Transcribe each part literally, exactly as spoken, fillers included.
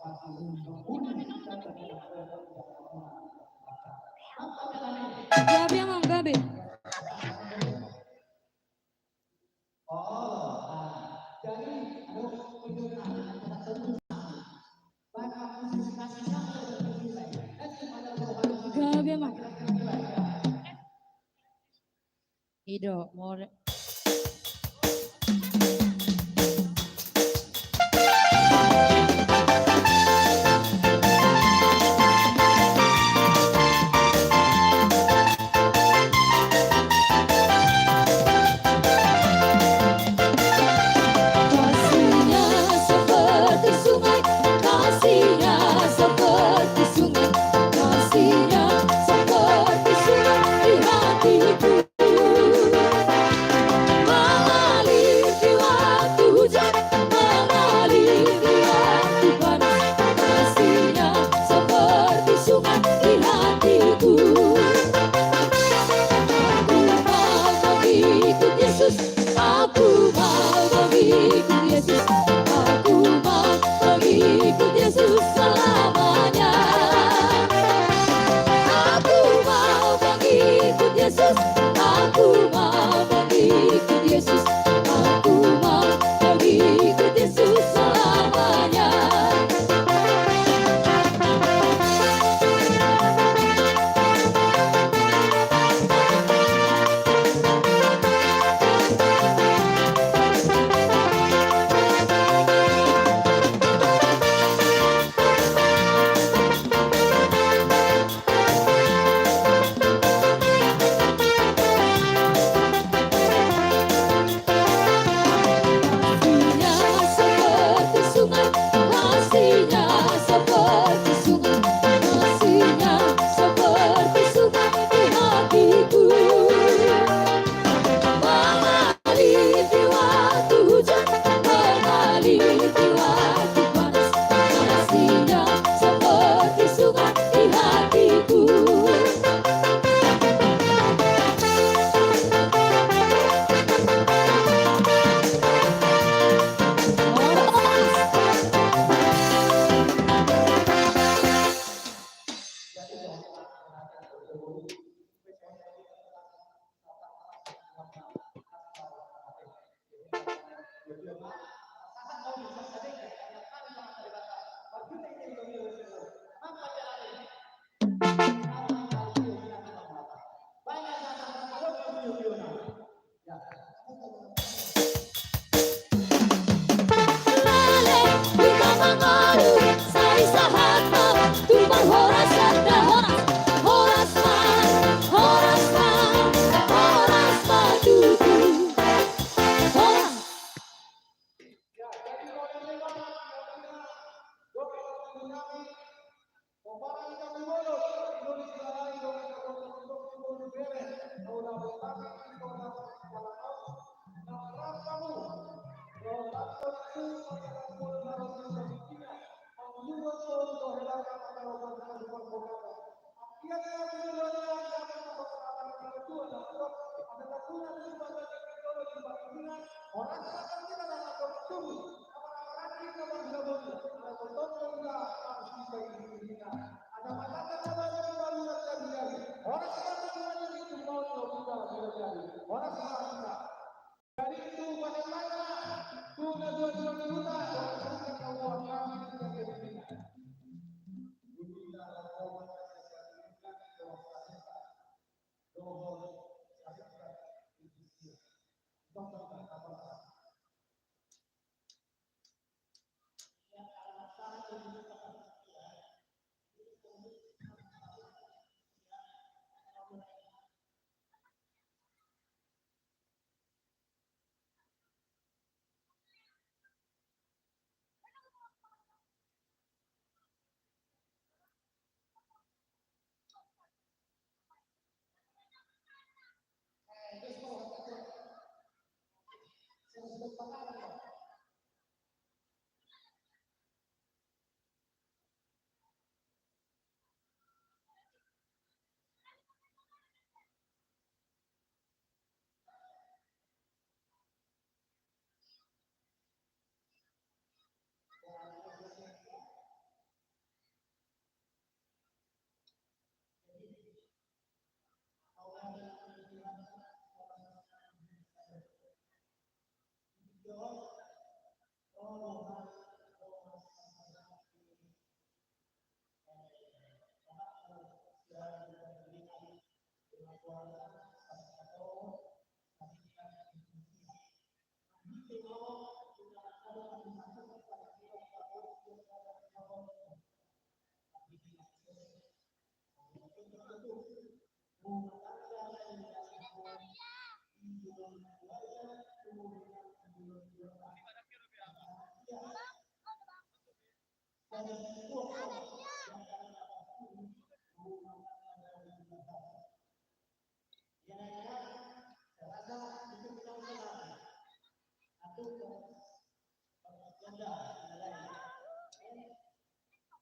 Gabe, Amang, gabe. Gabe, Amang. I do, more. Kasihnya seperti sungai, kasihnya seperti sungai, kasihnya seperti sungai di hatiku.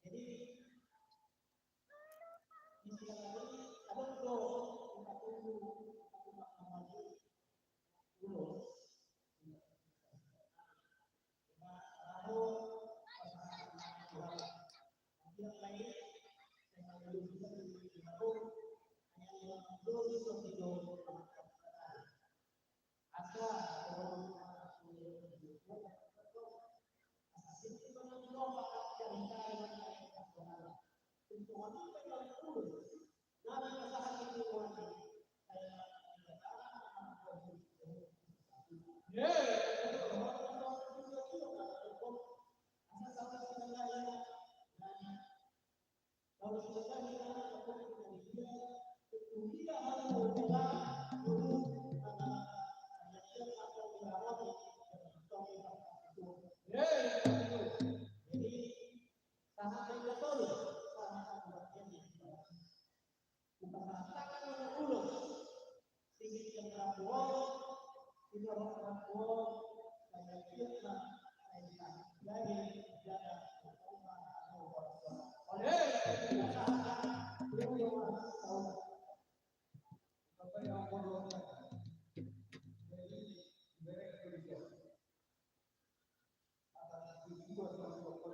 Jadi, di sini ada dua, kita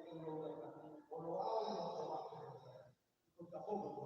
tunggu, kita tunggu, kita tunggu.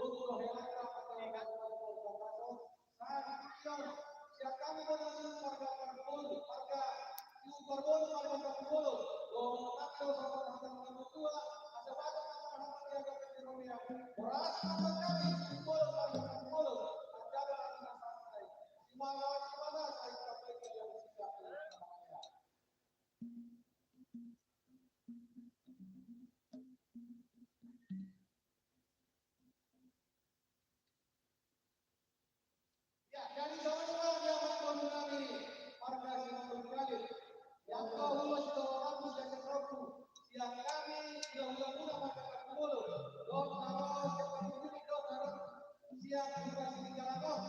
Boru roha ni angka, angka, angka, angka, angka, angka, Sian hami bona ni marga Parboru, marga Parboru, marga Parboru. Dohot nami do sogot hami na martua, asa bahen nami marhata di adopan ni robean. Horas ma tu hami, Parboru, marga Parboru. Manjaga hami na santai. Simana, simana, sai sampai ke yang sudah. Ya, jadi songon i ma di amang boru nami, marga Simanjuntak. Di angka ulos do rambu sian rompu, sian hami, hulahula muna marga Parboru. Dohot na ro sian Parboru, dohot na ro sian Parboru Siningalangon.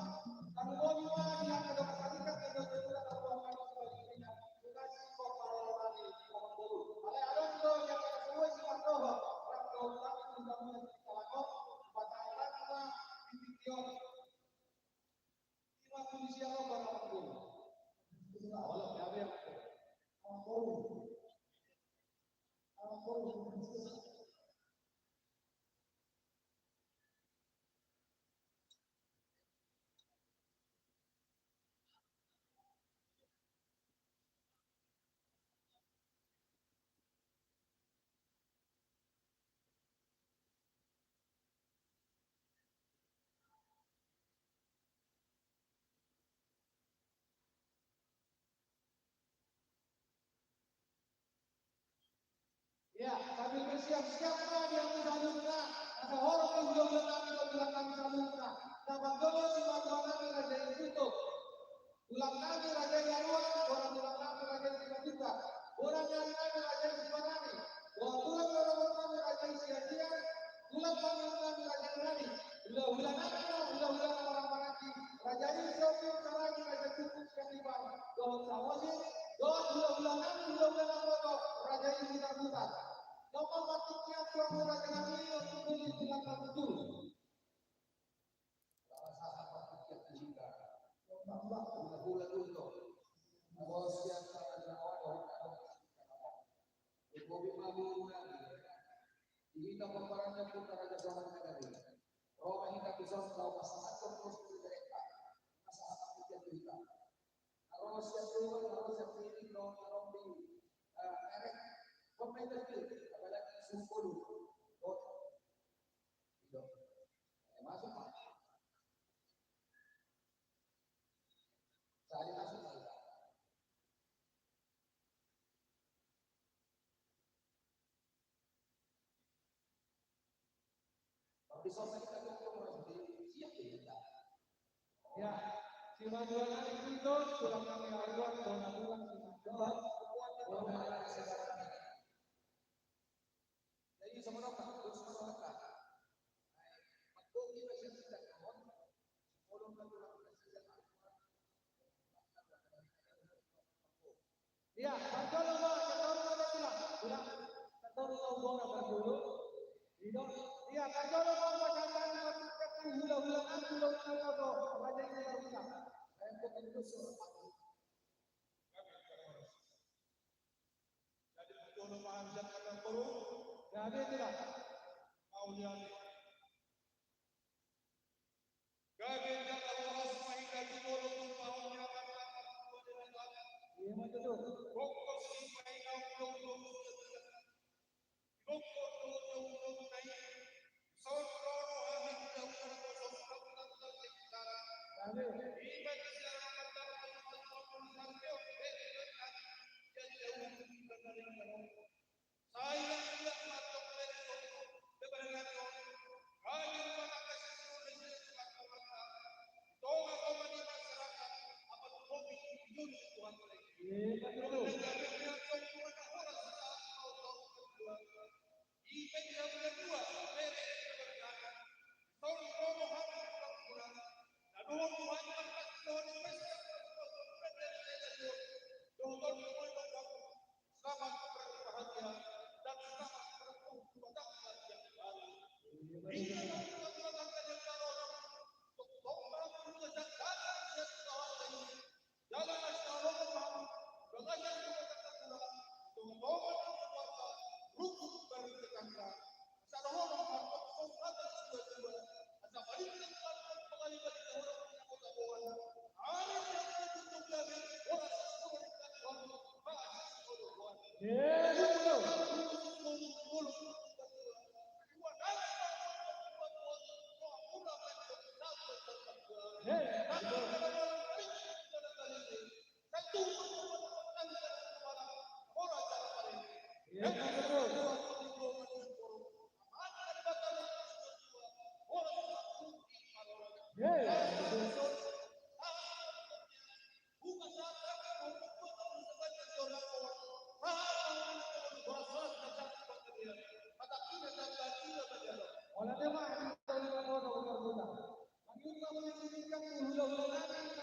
Tarlumobi ma di angka dongan sahit, angka dongan sahit, angka dongan sahit. Alai adong do di angka na so boi simardohot, rap dohot hami tu Parboru Siningalangon, patahon ma di tingki on. Ima tu di sian on barang pun. Itulah, walau gabe aku. Ampun. Ampun. Ya, sambil bersiap-siap ma di hami saluhutna, asa horong ma hulahula nami dohot tulang nami saluhutna, na manggohi simatua nami Raja Intutuk. Tulang nami Raja Yaruan, bona tulang nami Raja Simanjuntak, bona ni ari nami Raja Sibarani, bona tulang ni roha nami Raja Siandian, tulang ni roha nami Raja Nani, hulahula nami, hulahula na marhahamaranggi, Raja i Sihombing Saragi, Raja Tumpuk Sianipar, dohot Samosir, dohot hulahula nami, hulahula na boto, Raja i Sitarbutan. Nunga martingkian tu hamu raja nami, untuk beli tulang na tutu. Sahat ma tingki tu hita. Tambah hulahula do. Ado sian tangan na ado. Bobi ma boru nami. Di hita pomparanna Putra Raja Songon Nagari. Ro ma hita tu son, laho pasahathon ros tu derek. Pasahat ma tingki tu hita. Ro sian Tuhan, ro sian Tuhan, ro, ro di, eh, erek. Pemain kecil, apalagi sepuluh. Ro. Masuk, Pak. Saya masuk, Pak. Tapi selesai kita tunggu, Mas. Siap, ya, kita. Ya, si Madura nanti itu, tulang nami Ridwan, tulang, tulang, si Madura. Tulang, tulang, si Madura. Ia, parjolo ma, satoru ma, tulang. Tulang, satoru ma, tulang, parjolo. Ia, parjolo ma, pasahat hula-hula, hula-hula, hula-hula. Jadi, parjolo ma, hula-hula, hula-hula. Gabe jala horas ma hita tu jolo tu paon ni Amanta. Ima tutu. Bongkos i ma hita ulo-ulo. Bongkos ulo-ulo na i. Songon roha hita ulo-ulo. Ima tutu. Selamat berbahagia dan selamat berkumpul pada yang baru. Hingga kita akan berjalan untuk membangun kesejahteraan dan kebahagiaan. Jalan nasional, bagasan kita terguna untuk membangun keluarga, rukun baru tetangga.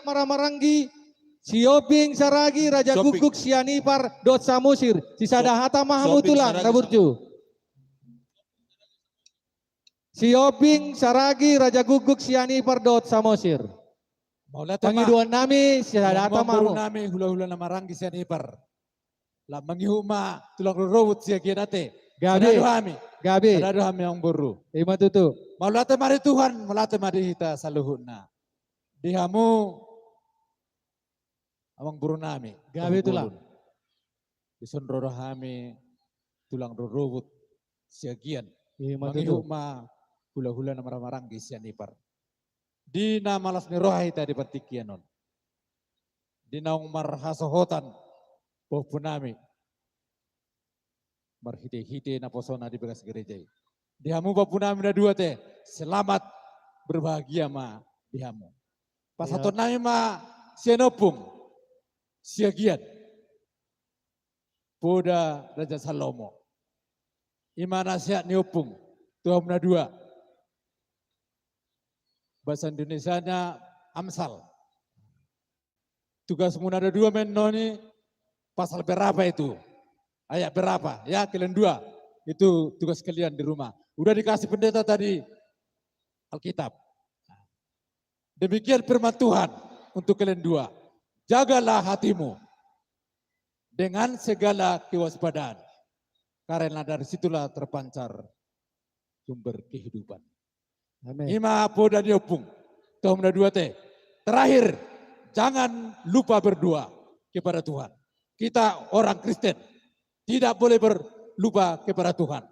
Marhamaranggi, Sihombing Saragi, Raja Guguk Sianipar dohot Samosir. Sisada hata ma hamu, tulang, na burju. Sihombing Saragi, Raja Guguk Sianipar dohot Samosir. Pangidoan nami, sisada hata ma hamu. Boru nami, hula-hula na marhamaranggi Sianipar. Lam mangihut ma tulang rorobot Siagian ate. Gabe. Sada do hami. Gabe. Sada do hami, amang boru. Ima tutu. Mauliate ma di Tuhan, mauliate ma di hita saluhutna. Di hamu, amang boru nami. Gabe, tulang. Dison ro do hami tulang rorobot Siagian. Ima tutu. Mangihut ma hula-hula na marhamaranggi Sianipar. Di na malas ni roha hita di partingkian on. Di naung marhasohotan pahompu nami marhite-hite naposona di bagas gereja i. Di hamu pahompu nami na dua ate, selamat berbahagia ma di hamu. Pasahaton nami ma sian ompung Siagian, poda Raja Salomo. Ima nasihat ni ompung tu hamu na dua. Bahasa Indonesianya amsal. Tugasmu na dua mennon i pasal berapa itu? Ayat berapa? Ya, kalian dua. Itu tugas kalian di rumah. Udah dikasih pendeta tadi Alkitab. Demikian firman Tuhan untuk kalian dua. Jagalah hatimu dengan segala kewaspadaan. Karena dari situlah terpancar sumber kehidupan. Amin. Ima poda ni ompung tu hamu na dua ate. Terakhir, jangan lupa berdoa kepada Tuhan. Kita orang Kristen tidak boleh berlupa kepada Tuhan.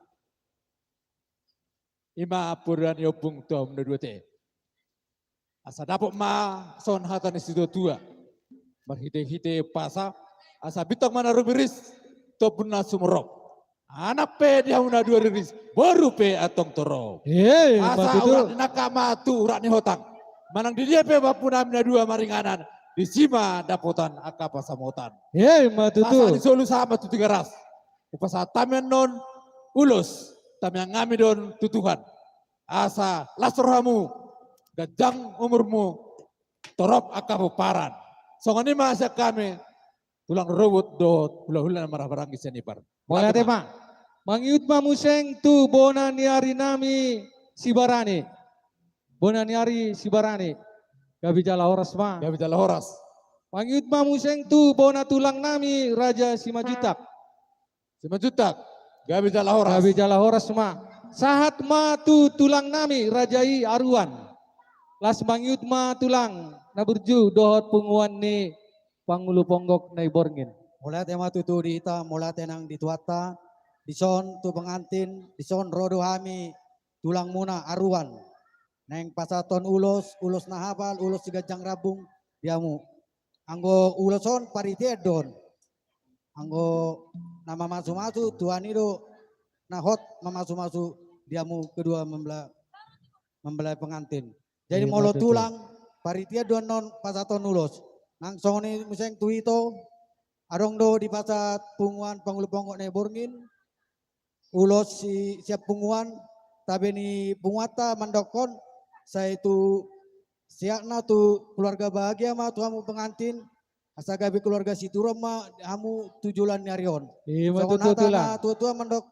Ima poda ni ompung tu hamu na dua ate. Asa dapot ma songon hata ni situa-tua marhite-hite umpasa, asa bintang ma na rumiris tu ombun na sumorop. Anak pe di hamu na dua riris, boru pe antong torop. Ima tutu. Asa urat ni nangka ma tu urat ni hotang. Manang di dia pe pahompu nami na dua maringanan, disi ma dapotan angka pansamotan. Ima tutu. Asa di solu sahat ma tu Tigaras. Hupasahat hami annon ulos, tamiang hami do on tu Tuhan. Asa las rohamu, ganjang umurmu, torop angka pomparan. Songon i ma sian hami, tulang rorobot dohot hulahula na marhahamaranggi sian Ipar. Mauliate ma. Mangihut ma muse tu bona ni ari nami Sibarani. Bona ni ari Sibarani. Gabe jala horas ma. Gabe jala horas. Mangihut ma muse tu bona tulang nami Raja Simanjuntak. Simanjuntak. Gabe jala horas. Gabe jala horas ma. Sahat ma tu tulang nami Raja i Aruan. Las mangihut ma tulang na burju dohot punguan ni pangulu ponggok na i borngin. Mauliate ma tutu di hita, mauliate nang di Tuhanta, dison tu pengantin, dison ro do hami tulangmuna Aruan. Naeng pasahathon ulos, ulos na hapal, ulos siganjang rambung di hamu. Anggo ulos on paritean do on. Anggo na mamasumasu, Tuhan i do na hot mamasumasu di hamu kedua mempelai, mempelai pengantin. Jadi molo tulang, paritean do annon pasahathon ulos. Nang songon i muse tu ito, adong do dipasahat punguan pangulu ponggok na i borngin, ulos si, sian punguan, tabe ni punguanta mandokkon, sai tu siatna tu keluarga bahagia ma tu hamu pengantin, asa gabe keluarga situron ma hamu tu joloan ni ari on. Ima tutu tulang. Songon hata na tuatua mandok.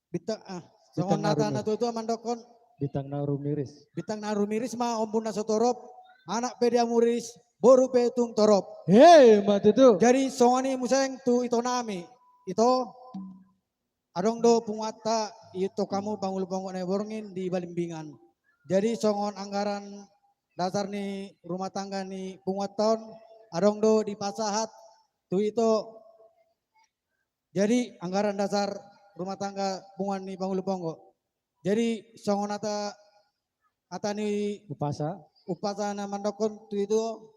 Bintang, ah, songon hata na tuatua mandokkon. Bintang na rumiris. Bintang na rumiris ma ombun na so torop, anak pe dia muriris, boru pe tung torop. Ima tutu. Jadi songon i muse tu ito nami. Ito, adong do punguanta, ito hamu pangulu ponggok na i borngin di Balimbingan. Jadi songon anggaran dasar ni rumah tangga ni punguanta on, adong do dipasahat tu ito. Jadi anggaran dasar rumah tangga punguan ni pangulu ponggok. Jadi songon hata, hata ni umpasa, umpasa na mandokkon tu ito,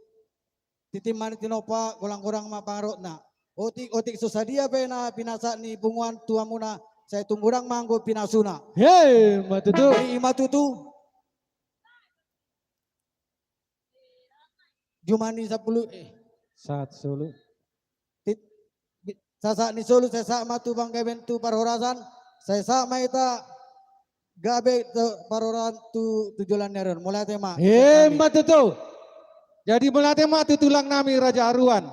tintin ma na tinompa, godang-godang ma pangarahutna. Otik-otik so sadia pe na pinasahat ni punguan tu hamuna, sai tung godang ma anggo pinasuna. Ima tutu. Ima tutu. Jumani sampulu, eh. Sahat solu. Tit-, bi-, sasahat ni solu, sai sahat ma tu panggabean tu parhorasan, sai sahat ma hita gabe tu parhorasan tu, tu joloan ni ari on. Mauliate ma. Ima tutu. Jadi mauliate ma tu tulang nami Raja Aruan.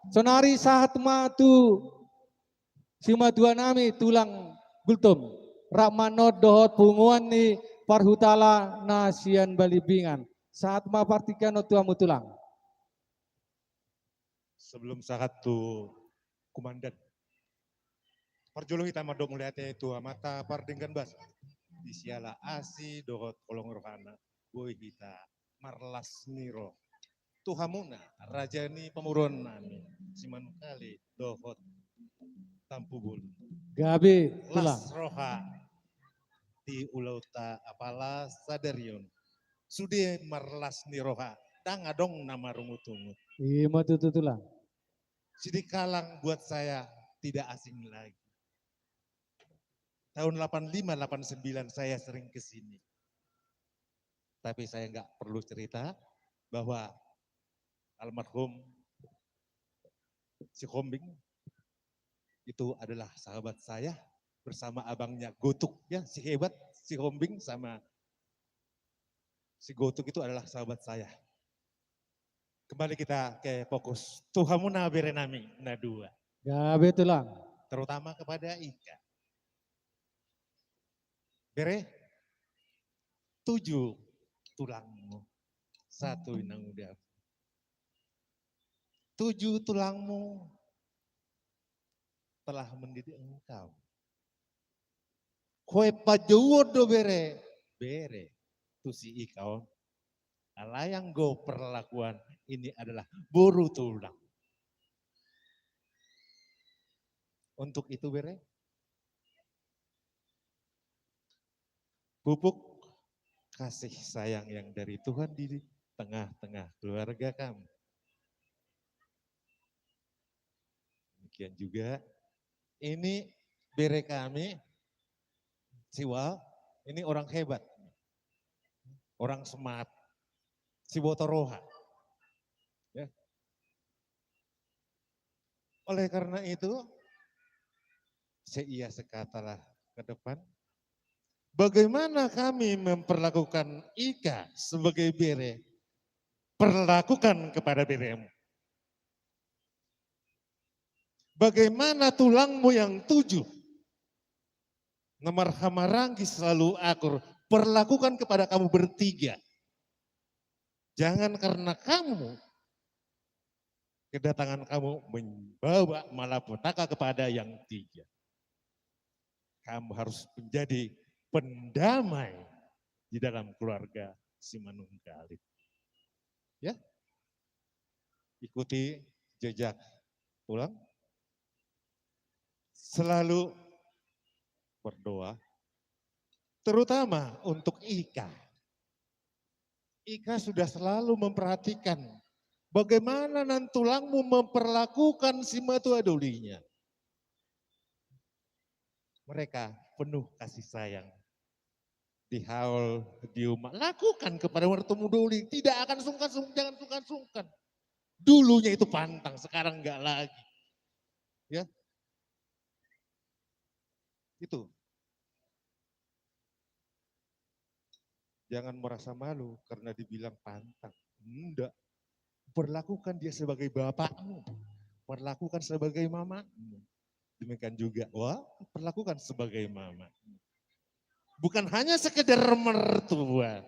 Sonari sahat ma tu simatua nami tulang Gultom, rap ma annon dohot punguan ni parhutala na sian Balimbingan. Sahat ma partingkian on tu hamu tulang. Sebelum sahat tu komandan, parjolo hita mandok mauliate tu Amanta Pardenggan Basa, di siala asi dohot holong ni rohana, boi hita marlas ni roha tu hamuna, raja ni pamoruon nami, Simanungkalit dohot Tampubolon. Gabe tulang. Las roha di ulaonta apala sadari on. Sude marlas ni roha, ndang adong na marungutungut. Ima tutu tulang. Sidikalang buat saya tidak asing lagi. Tahun delapan lima, delapan sembilan saya sering ke sini. Tapi saya nggak perlu cerita bahwa almarhum Sihombing itu adalah sahabat saya bersama abangnya Gotuk, ya, Sihebat, Sihombing sama Sigotuk itu adalah sahabat saya. Kembali kita ke fokus. Tu hamuna bere nami na dua. Gabe tulang. Terutama kepada Ika. Bere, tuju tulangmu. Satu inang uda. Tuju tulangmu telah mendidik engkau. Hoe panjouon do bere, bere, tu si Ika on. Alai anggo perlakuan ini adalah boru tulang. Untuk itu bere, pupuk kasih sayang yang dari Tuhan di tengah-tengah keluarga kami. Demikian juga, ini bere kami, si Wal, ini orang hebat, orang smart, siboto roha. Ya. Oleh karena itu, seia sekatalah ke depan. Bagaimana kami memperlakukan Ika sebagai bere? perlakukan kepada beremu? Bagaimana tulangmu yang tujuh? Na marhahamaranggi selalu akur, perlakukan kepada kamu bertiga. Jangan karena kamu, kedatangan kamu membawa malapetaka kepada yang tiga. Kamu harus menjadi pendamai di dalam keluarga Simanungkalit. Ya. Ikuti jejak tulang. Selalu berdoa, terutama untuk Ika. Ika sudah selalu memperhatikan bagaimana nantulangmu memperlakukan simatua dolinya. Mereka penuh kasih sayang. Di haol, di uma, lakukan kepada mertuamu doli. Tidak akan sungkan-sungkan, jangan sungkan-sungkan. Dulunya itu pantang, sekarang enggak lagi. Ya. Itu. Jangan merasa malu karena dibilang pantang. Enggak. Perlakukan dia sebagai bapakmu. Perlakukan sebagai mamamu. Demikian juga, wah, perlakukan sebagai mama. Bukan hanya sekedar mertua,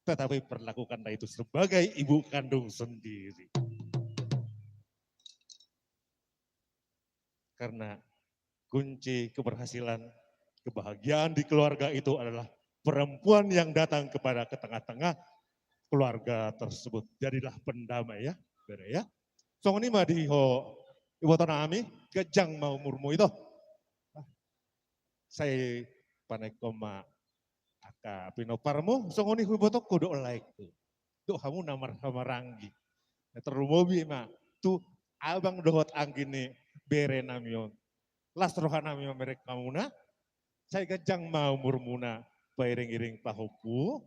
tetapi perlakukanlah itu sebagai ibu kandung sendiri. Karena kunci keberhasilan, kebahagiaan di keluarga itu adalah perempuan yang datang kepada, ke tengah-tengah keluarga tersebut. Jadilah pendamai ya, bere ya. Songon i ma di ho, iboto nami, ganjang ma umurmu ito. Sai panaekhon ma angka pinomparmu, songon i huibotongku dohot laengku. Dohot hamu na marhahamaranggi. Na tarlumobi ma tu abang dohot anggi ni bere nami on. Las roha nami mamereng hamuna, sai ganjang ma umurmuna, pairing-iring pahompu,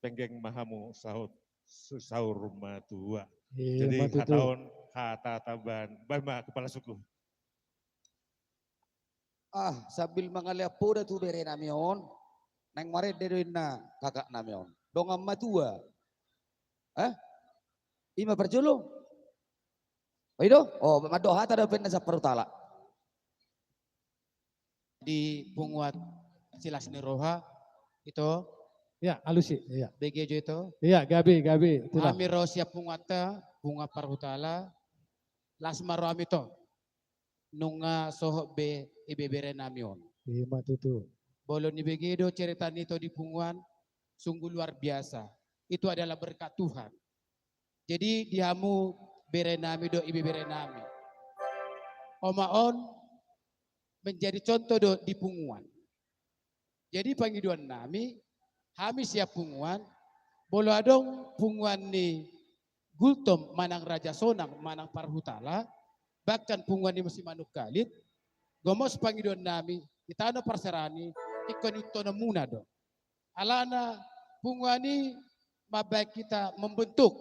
penggeng ma hamu saut, saur matua. Iya, jadi ma tutu. Hata on, hata tambahan, baen ma kepala suku. Ah, sambil mangalean poda tu bere nami on, naeng marende do inna kakak nami on. Dongan matua. Eh? I ma parjolo. Oh, i do? Oh, mandok hata do pe inna sian parhutala. Di punguan silas ni roha, ito. Ya, alusi, iya. Begejo ito. Iya, gabe, gabe, tulang. Hami ro sian punguanta, punguan parhutala. Las ma rohami ito. Nunga sohot be ibebere nami on. I ma tutu. Molo nibege do cerita ni ito di punguan, sungguh luar biasa. Itu adalah berkat Tuhan. Jadi di hamu bere nami dohot ibebere nami, oma on menjadi contoh do di punguan. Jadi pangidoan nami, hami sian punguan, molo adong punguan ni Gultom manang Raja Sonang manang parhutala, bahkan punguan ni Simanungkalit, gomos pangidoan nami, di tano parserahan i, ingkon ihuthononmuna do. Alana punguan i mambaen hita membentuk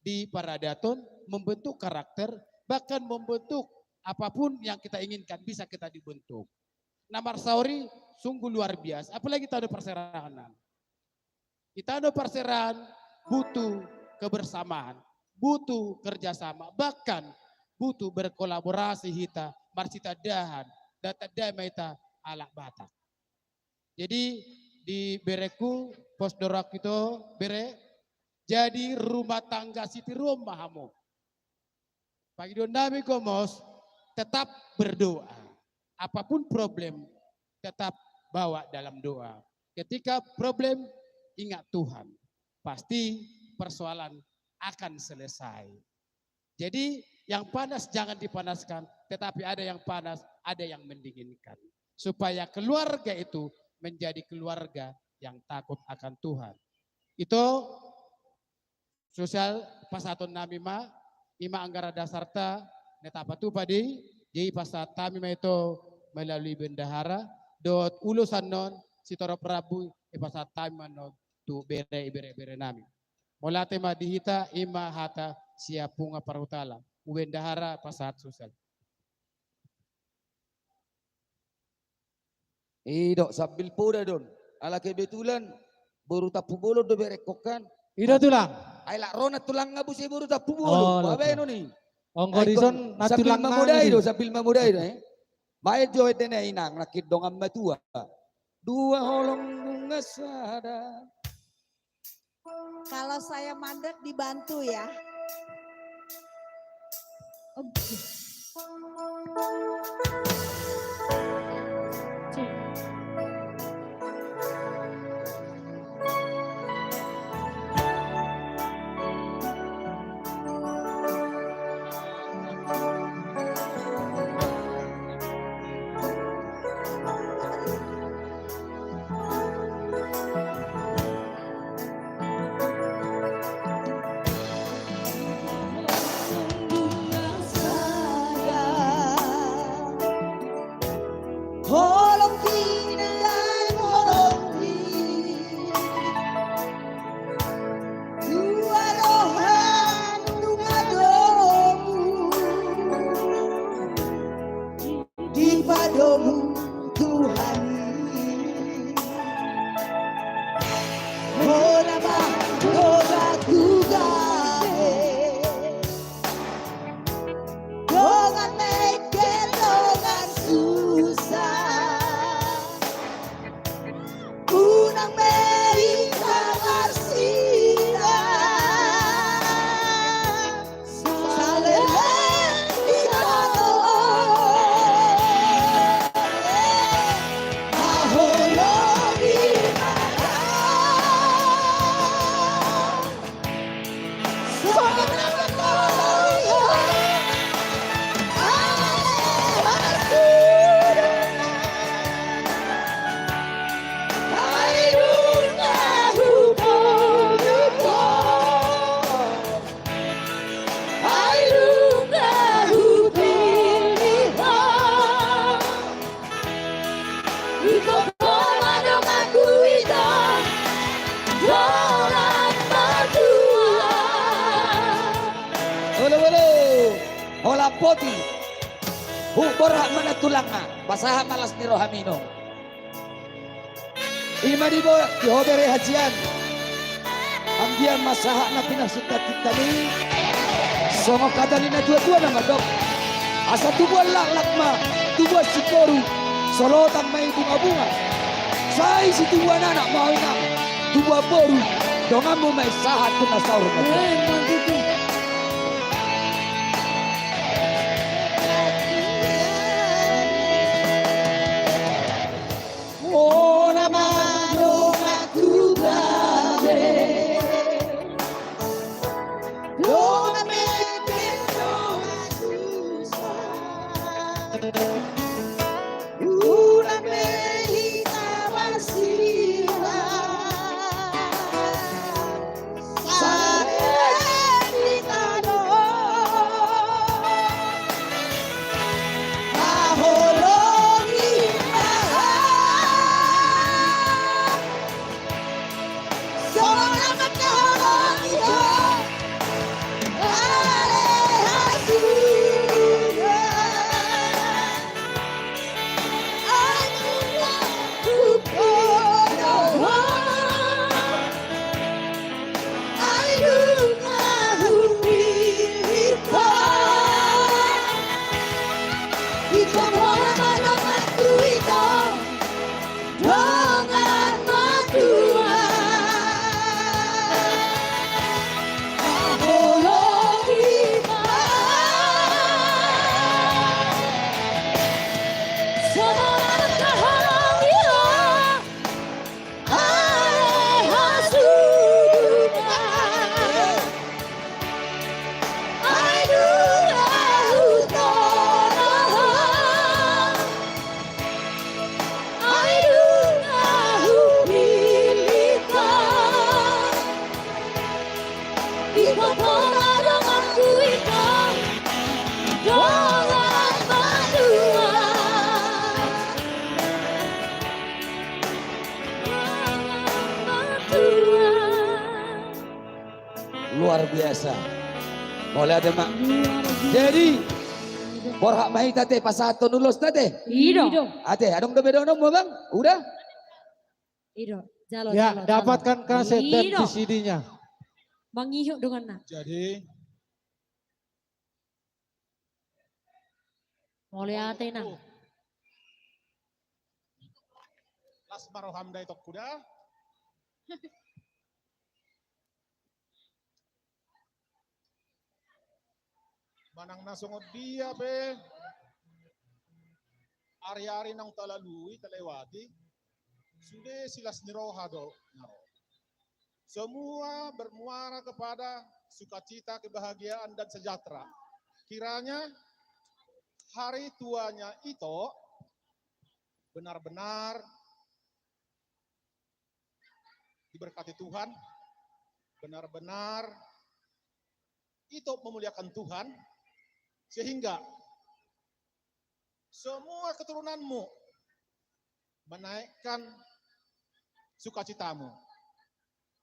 di paradaton, membentuk karakter, bahkan membentuk apapun yang kita inginkan bisa kita dibentuk. Na marsaor i sungguh luar biasa, apalagi tano parserahan. Di tano parserahan butuh kebersamaan, butuh kerjasama, bahkan butuh berkolaborasi hita marsitandahan, dan tanda ma hita halak Batak. Jadi di berengku, pos do rohangku ito, bere, jadi rumah tangga sitiruon ma hamu. Pangidoan nami gomos, tetap berdoa. Apapun problem, tetap bawa dalam doa. Ketika problem, ingat Tuhan. Pasti persoalan akan selesai. Jadi yang panas jangan dipanaskan, tetapi ada yang panas, ada yang mendinginkan. Supaya keluarga itu menjadi keluarga yang takut akan Tuhan. Ito sosial pasahaton nami ma, i ma anggaran dasarta, na tapatupa do i, jadi pasahat hami ma ito melalui bendahara, dohot ulos annon, sitorop rambu, i pasahat hami ma annon tu bere, ibere-bere nami. Mauliate ma di hita, i ma hata sian punguan parhutala, bendahara pasahat sosial. I do, sambil poda do on. Ala kebetulan boru Tampubolon do berengkon kan. Ida tulang. Ai lak ro na tulang nga buse boru tampubolon. Oh, baen on i. Onggo dison na tulang na modai do, sambil mamodai do, eh. Baen jo ende na inang, nangkin dongan matua. Dua holong bunga sada. Kalau saya mandek dibantu ya. Oke. Holong pina dan holong pina. Dua roha nunga domu dipadomu Tuhan i. Hona ma do batu gabe. Dongan mengkel dongan susah. Unang mehita marsita. Saleleng di tano. Aholongi ma. Ito ma donganku, ito dongan matua. Olo, olo. Holan poti. Huborhat ma na tulangna, pasahat ma las ni rohami on. Ima di bo, di ho bere hajian. Anggiat ma sahat na pinarsinta tinta ni. Songon hata ni na tua-tua na mandok. Asa tubuan laklak ma, tubuan singkoru, solotan ma i bunga-bunga. Sai situbuan anak ma ho inang, tubuan boru, donganmu ma i sahat tu na saur matua. Hona ma donganku gabe. Dongan mengkel dongan susah. Unang mehita marsita. Saleleng di tano. Aholongi ma. Songon na mangkaholongi ho. Ale hasuhuton. Luar biasa. Mauliate ma. Jadi borhat ma hita ate pasahathon ulosna ate. I do. Ate, adong dope dohononmu abang? Udah? I do. Jalo, ya, jalo, dapatkan kaset dan V C D-nya. Mangihut donganna. Jadi, mauliate, Inang. Las ma roham da, itongku da. Manang na songon dia pe ari-ari naung talalui, talewati, sude silas ni roha do na ro. Semua bermuara kepada sukacita, kebahagiaan, dan sejahtera. Kiranya hari tuanya Ito benar-benar diberkati Tuhan, benar-benar Ito memuliakan Tuhan, sehingga semua keturunanmu menaikkan sukacitamu.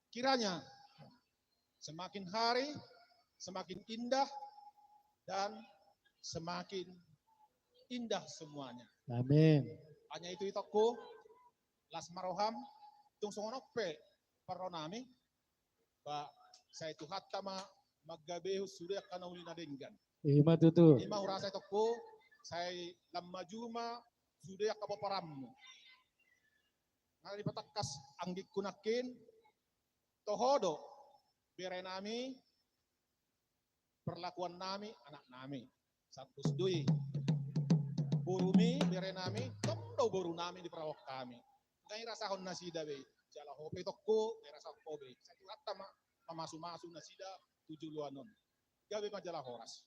Kiranya semakin hari semakin indah dan semakin indah semuanya. Amin. Hanya itu, itongku, las ma roham. Tung songon on pe parro nami, ba sai Tuhanta ma manggabehon sude angka na uli na denggan. Ima tutu. Ima hurasa, itongku, sai lam maju ma sude angka pomparanmu. Nga dipatangkas anggingku nangkin, toho do bere nami, perlakuan nami anak nami. Sahat dos do i. Boru mi, bere nami, tong do boru nami diparlakuhon hami. Nga dirasahon nasida be. Jala ho pe, itongku, nga dirasahon ho be. Sai Tuhanta ma mamasu-masu nasida tu joloan on. Gabe ma jala horas.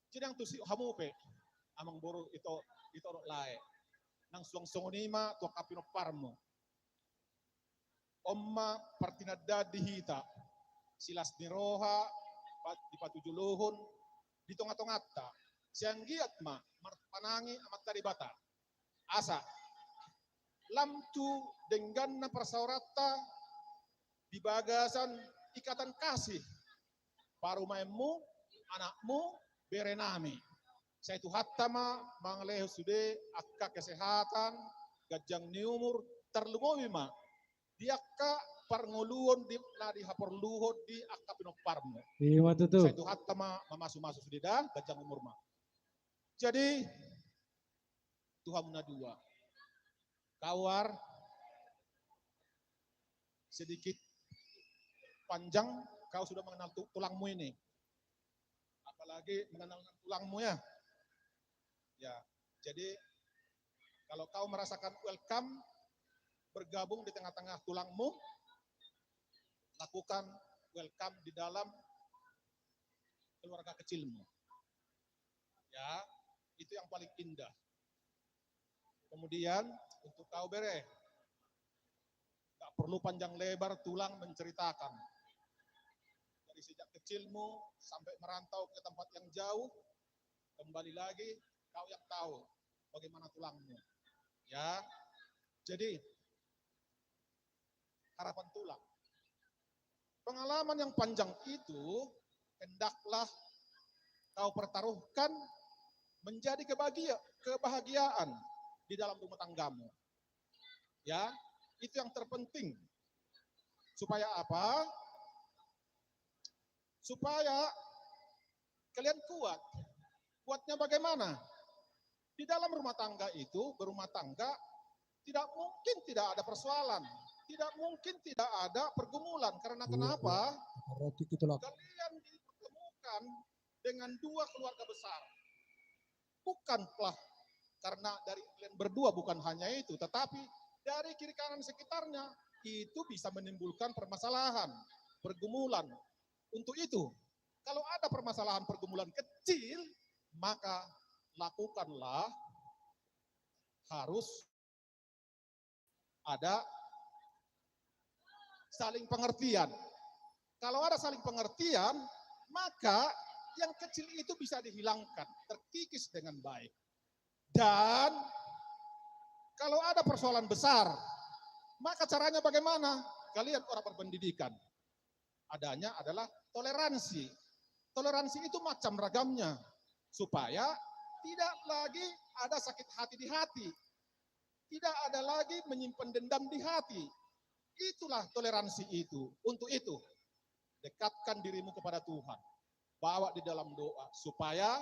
Jadi nang tusi hamu pe, amangboru, ito, ito dohot lae, nang suang songon i ma tu angka pinomparmu. On ma partinandaan di hita, silas ni roha, pa-, dipatujolohon di tonga-tonganta. Sai anggiat ma marpanangi Amanta Debata, asa lam tu dengganna parsaoranta di bagasan ikatan kasih parumaenmu, anakmu, bere nami. Sai Tuhanta ma mangalehon sude angka kesehatan, ganjang ni umur, tarlumobi ma di angka parngoluon di, na dihaporluhon di angka pinomparmu. Ima tutu. Sai Tuhanta ma mamasu-masu sude da, ganjang umur ma. Jadi, tu hamu na dua, Kawar, sedikit panjang kau sudah mengenal tu-, tulangmu ini. Apalagi mengenal tulangmu, ya. Ya, jadi kalau kau merasakan welcome bergabung di tengah-tengah tulangmu, lakukan welcome di dalam keluarga kecilmu. Ya, itu yang paling indah. Kemudian, untuk kau bere, nggak perlu panjang lebar tulang menceritakan. Dari sejak kecilmu sampai merantau ke tempat yang jauh, kembali lagi, kau yang tahu bagaimana tulangmu. Ya, jadi, harapan tulang. Pengalaman yang panjang itu hendaklah kau pertaruhkan menjadi kebahagia-, kebahagiaan di dalam rumah tanggamu. Ya, itu yang terpenting. Supaya apa? Supaya kalian kuat. Kuatnya bagaimana? Di dalam rumah tangga itu, berumah tangga, tidak mungkin tidak ada persoalan, tidak mungkin tidak ada pergumulan. Karena, iya, kenapa? Iya. Kalian dipertemukan dengan dua keluarga besar. Bukanlah karena dari kalian berdua, bukan hanya itu, tetapi dari kiri kanan sekitarnya itu bisa menimbulkan permasalahan, pergumulan. Untuk itu, kalau ada permasalahan pergumulan kecil, maka lakukanlah, harus ada saling pengertian. Kalau ada saling pengertian, maka yang kecil itu bisa dihilangkan, terkikis dengan baik. Dan kalau ada persoalan besar, maka caranya bagaimana? Kalian orang berpendidikan, adanya adalah toleransi. Toleransi itu macam ragamnya, supaya tidak lagi ada sakit hati di hati, tidak ada lagi menyimpan dendam di hati. Itulah toleransi itu, untuk itu. Dekatkan dirimu kepada Tuhan. Bawa di dalam doa supaya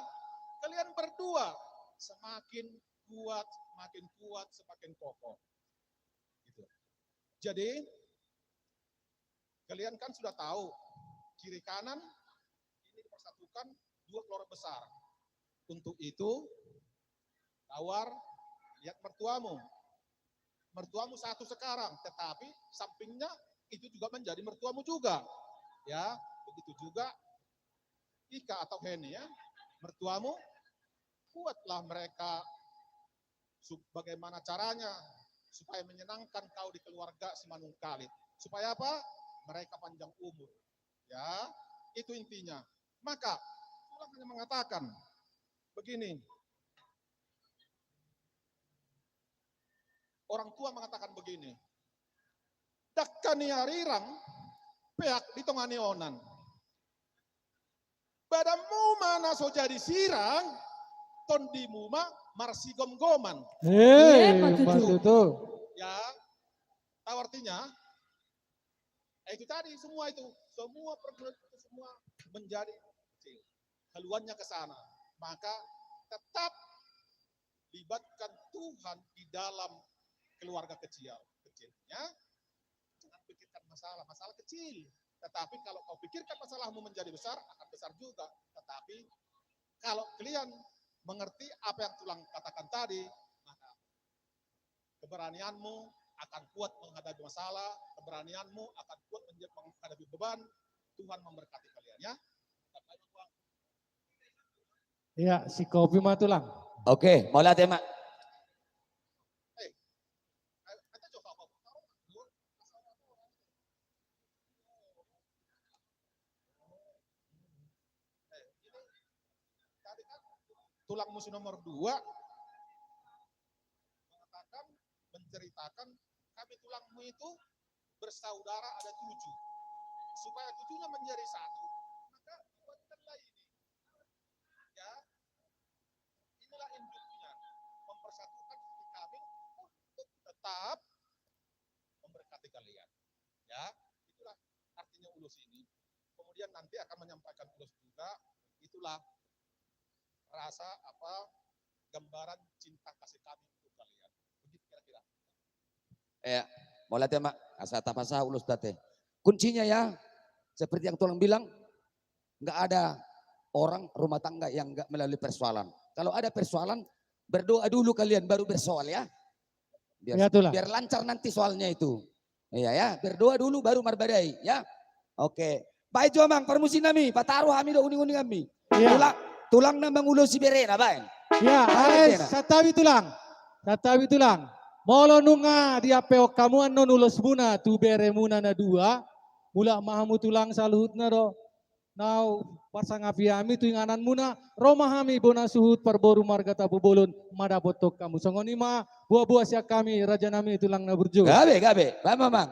kalian berdua semakin kuat, semakin kuat, semakin kokoh. Gitu. Jadi, kalian kan sudah tahu, kiri kanan ini dipersatukan dua keluarga besar. Untuk itu, Tawar, lihat mertuamu. Mertuamu satu sekarang, tetapi sampingnya itu juga menjadi mertuamu juga. Ya, begitu juga Ika atau Heni, ya. Mertuamu, kuatlah mereka, su-, bagaimana caranya supaya menyenangkan kau di keluarga Simanungkalit. Supaya apa? Mereka panjang umur. Ya, itu intinya. Maka, Tulang hanya mengatakan begini. Orang tua mengatakan begini, "Dangka ni arirang, peak di tonga ni onan. Badanmu ma na so jadi sirang, tondimu ma marsigomgoman." Eh, eh, patutu. Patutu. Ya, tahu artinya? Eh, itu tadi, semua itu, semua pergaulan itu semua menjadi kecil. Haluannya ke sana. Maka tetap libatkan Tuhan di dalam keluarga kecil, kecilnya. Jangan pikirkan masalah, masalah kecil. Tetapi kalau kau pikirkan masalahmu menjadi besar, akan besar juga. Tetapi kalau kalian mengerti apa yang Tulang katakan tadi, maka keberanianmu akan kuat menghadapi masalah, keberanianmu akan kuat menja-, menghadapi beban. Tuhan memberkati kalian, ya. Ya, sikopi ma, Tulang. Oke, mauliate ma. Eh, eh, Tadi kan tulangmu si nomor dua mengatakan, menceritakan, kami tulangmu itu bersaudara ada tujuh. Supaya tujuhnya menjadi satu, maka buatkanlah ini. Ya, inilah induknya, mempersatukan hati kami untuk tetap memberkati kalian. Ya, itulah artinya ulos ini. Kemudian nanti akan menyampaikan ulos juga, itulah rasa apa, gambaran cinta kasih kami untuk kalian. Begitu kira-kira. Ya, mauliate ma, asa tapasahat ulos tadi. Kuncinya ya, seperti yang Tulang bilang, nggak ada orang rumah tangga yang nggak melalui persoalan. Kalau ada persoalan, berdoa dulu kalian, baru bersoal ya. Biar, ya, Tulang, biar lancar nanti soalnya itu. Iya ya, berdoa dulu baru marbadai ya. Oke. Baen jo amang parmusiknami, pataru hami do uning-uninganmi. Iya. Tulang, tulang na mangulosi berena, baen. Iya, baen, ale berena. Santabi Tulang. Santabi Tulang. Molo nunga diampehon hamu annon ulosmuna tu beremuna na dua, mulak ma hamu Tulang saluhutna do. Na parsangapi hami tu ingananmuna, ro ma hami bona suhut parboru marga Tampubolon mandapothon hamu. Songon i ma boa-boa sian hami, rajanami Tulang na burju. Gabe, gabe. Baen ma amang.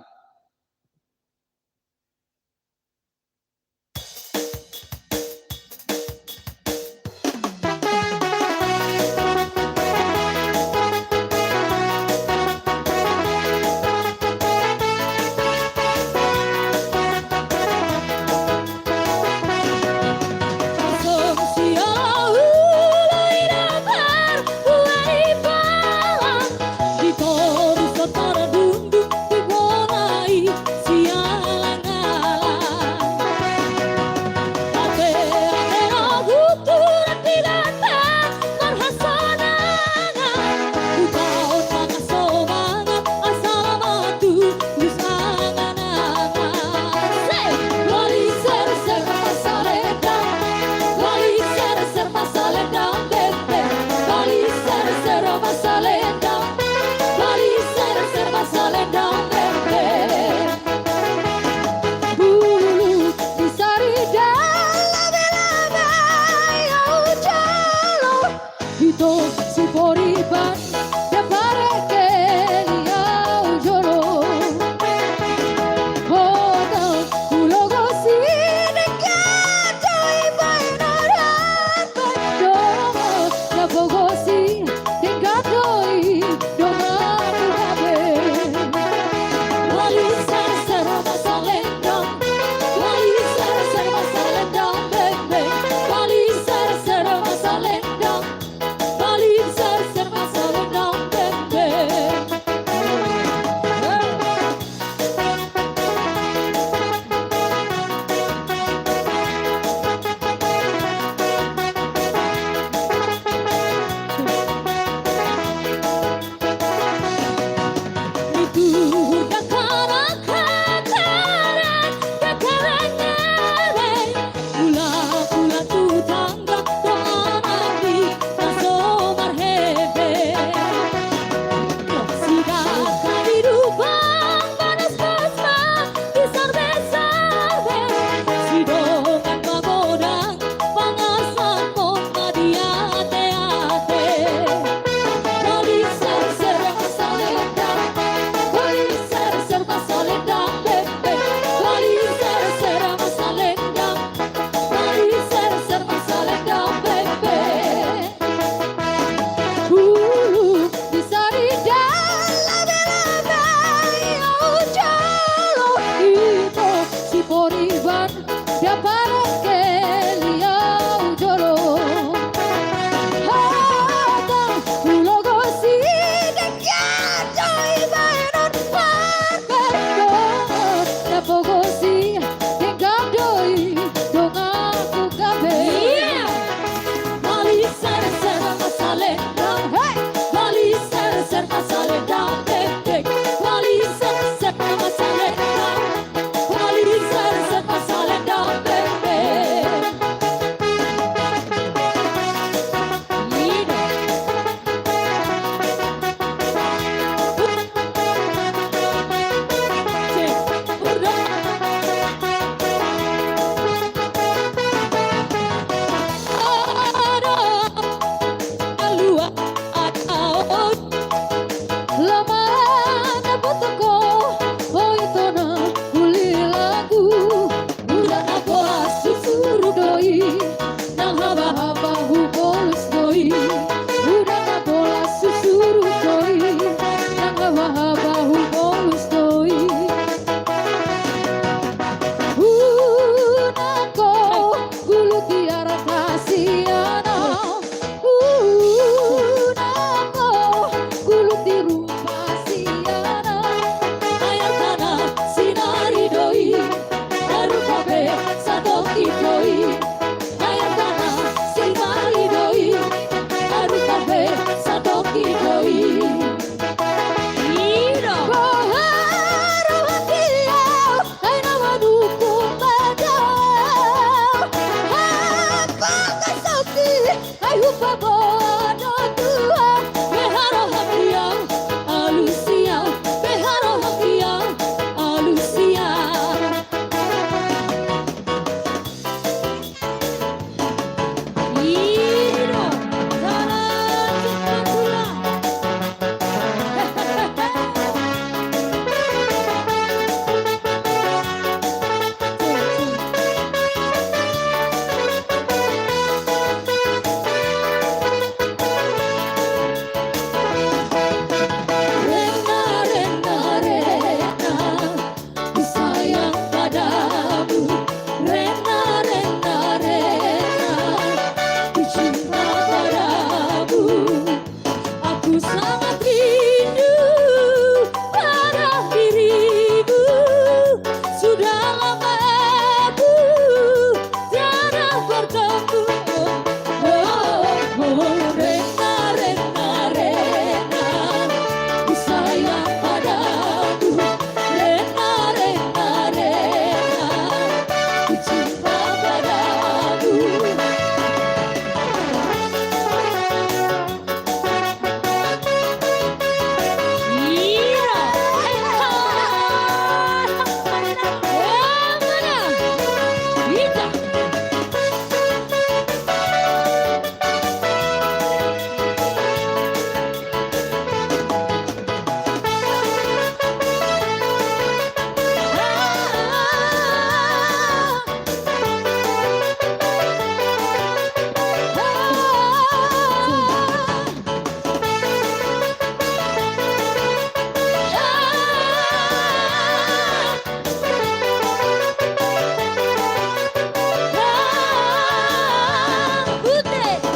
Ai hupaboa do tu ahu, beha rohangku i alusi ahu, beha rohangku i alusi ahu. Ini do, salah cepat pulang. Rena, rena, rena, ku sayang padamu. Rena, rena, rena, ku cinta padamu. Aku sangat rindu pada dirimu. Sudah lama aku tiada bertemu. Oh, oh, oh, rena, rena, rena, ku sayang padamu. Rena, rena, rena, ku cinta padamu.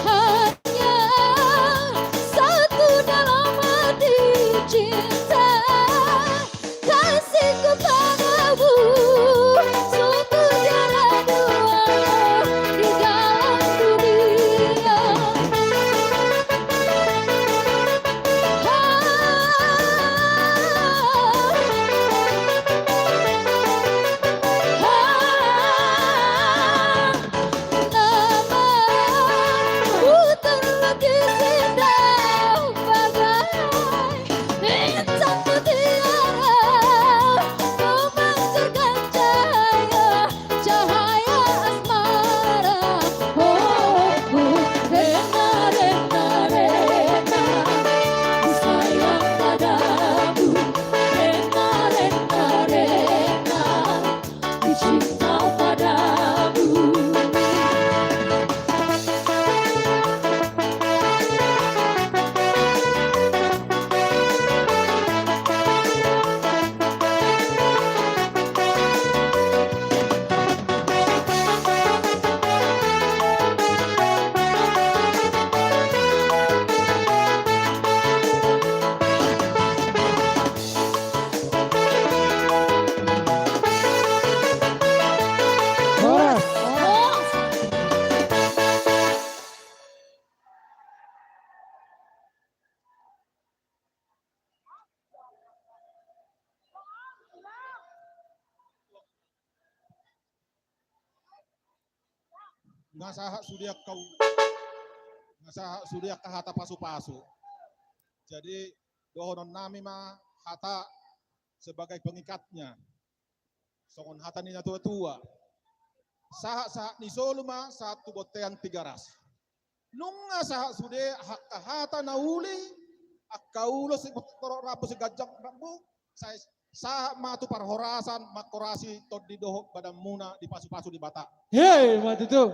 Hanya satu dalam hati cinta, kasihku padamu, sungguh tiada dua di dalam dunia. Cahaya asmara, oh, oh, rena, rena, rena, ku sayang padamu, rena, rena, rena, ku cinta padamu. Horas. Nga sahat sude angka u-, nga sahat sude angka hata pasu-pasu. Jadi, dohonon nami ma hata sebagai pengikatnya. Songon hata ni natua-tua. Sahat-sahat ni solu ma sahat tu bontean Tigaras. Nunga sahat sude angka hata na uli, angka ulos sitorop rambu siganjang rambu, sai sahat ma tu parhorasan manghorasi tondi dohot badanmuna di pasu-pasu Debata. He, ma tutu.